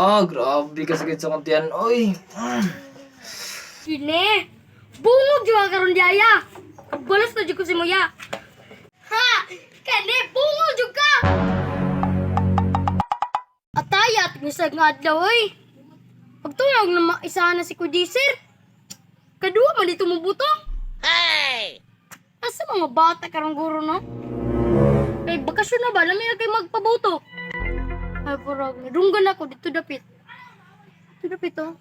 Ah, grabe ka sakit sa kuntian. Oy. Sine! Bungog juga karon diaya. Balas na jud ko si Moya. Ha! Kani bungog juga. Ataya at misag nga adlaw oy. Pagtulog na maisa na si Kuya Sir. Kaduwa man dito mubuto. Hey! Asa mga bata karong guro no? Kay bakasyon na ba? Lami na kay magpabuto. Ay, parang nadunggan ako dito dapit. Dito dapit oh.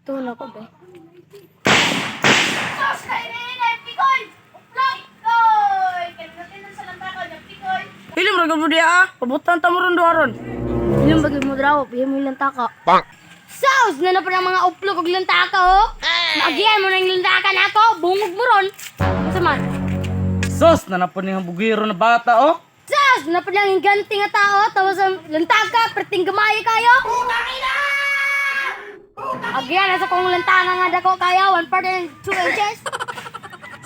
Ito na ko ba? Sos, kayo na yun ay pikoy! Uplok! Koy! Kaya sa lantakaw ng pikoy! Pili mo ra dia ah. Pabutan ta mo ron duha ron. Ilang bagay mo draw, pihin mo ilang taka. Sauce na na pa ng mga uplok og lantaka oh. Maagian mo ng lantaka na ako, bungog mo ron. Unsa man? Sus, nanapon ni ang bugiro na bata, oh. Sauce na pa lang ganti nga tao, tapos ang lantaka, perting gamay kayo. Agian na sa kong lantaka nga dako kaya, 1 part and 2 inches.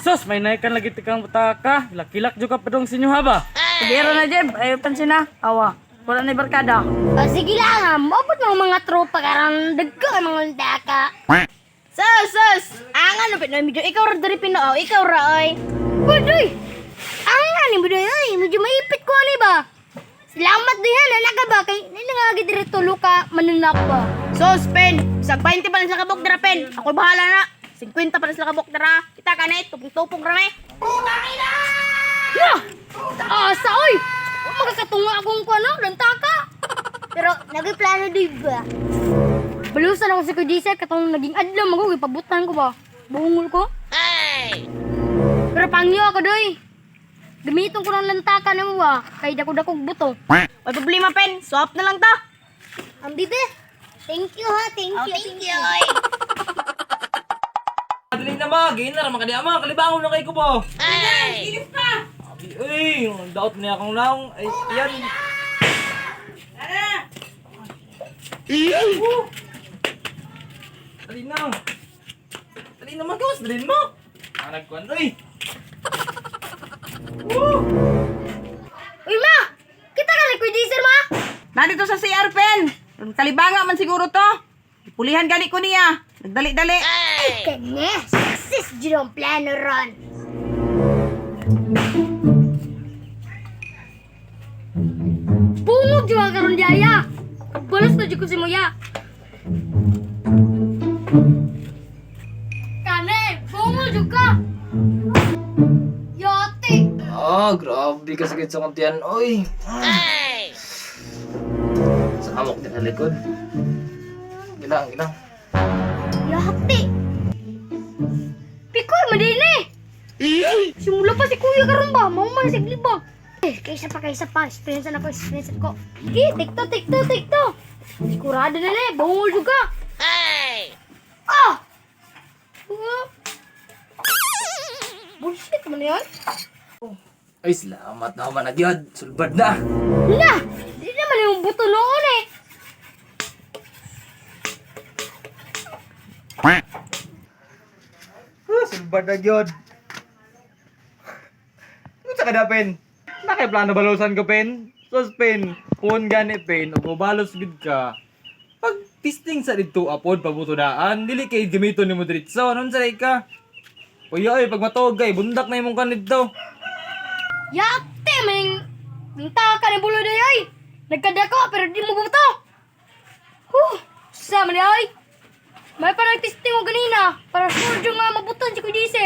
Sus, may naikan lagi tikang butaka. Lakilak juga padong sinyo haba. Biro na Jeb, ay pansin na. Awa. Wala na barkada. Ah, sige lang, ah, maabot ng mga tropa karon dagko ang mga lantaka. Sos, sos! Angan, lupit na medyo ikaw ra diri pinoo, ikaw ra oy. Budoy! Ang ani budoy oy, medyo maipit ko ani ba? Salamat dihan anak ka ba kay nilangagi diri tulo ka manunak ba. Sos, pen! Sag 20 pa lang sa kabok dira, pen! Ako bahala na! 50 pa lang sa kabok dira. Kita ka na eh, tupong-tupong rame. Ya! Asa oy! Makakatunga akong kuno, lantaka. Pero nagplano di ba? Balusan ako si Kuya Diesel katong naging adlaw mago ipabutan ko ba. Bungol ko. Pero pangyo ako doy. Gamiton ko ng lantaka na mo ba? Kay dako-dako buto. May problema, pen. Swap na lang ta. Ang bibi. Thank you ha, thank you. Thank you. Dali na ma, gain na raman kaniya ma, kalibangon na kay ko po. Ay! Ay, ang daot niya akong naong. Ay, yan. Woo! Dali na. Dali na magawas, dali mo. Ah, nagkuhan, oy. Woo! Uy ma! Kita ka ni Kuya Diesel ma! Nandito sa CR pen. Kalibanga man siguro to. Pulihan gani ko niya. Nagdali-dali. Ay, kanya! Success jud ang plano ron! Bungog jud ang karon diaya! Balas na jud ko si Moya! Kane! Bungog jud ka! Yate! Ah, grabe ka sakit sa kuntian. Oy. Sa amok din sa likod. Gilang, gilang. Yate! Pikoy, madin eh! Simula pa si kuya karon ba? Mao man sigli ba? Eh, kaysa pa, kaysa pa. Experience na ko, experience ko. Sige, tikto, tikto, tikto. Sigurado na na eh. Bungol juga. Ay! Ah! Ah! Bullshit man yan. Ay, salamat na man nagyod. Sulbad na. Na! Di naman yung buto noon eh. Ah, sulbad na gyud. Ano sa kada, Pen? Nakay plano balusan ko, Pen. Sus, Pen. Kung gani, Pen, ug mobalos gid ka. Pag testing sa didto apod pabutudaan, dili kay gamiton nimo diretso. Nun sa ka? Uy, oy, pag matuog kay bundak na imong kanidto. Yate! May taka ni bulo day ay! Nagkadako pero di mo buto! Huh! Sama ni ay! May parang testing ko ganina para sure nga mabutan si Kuya Diesel.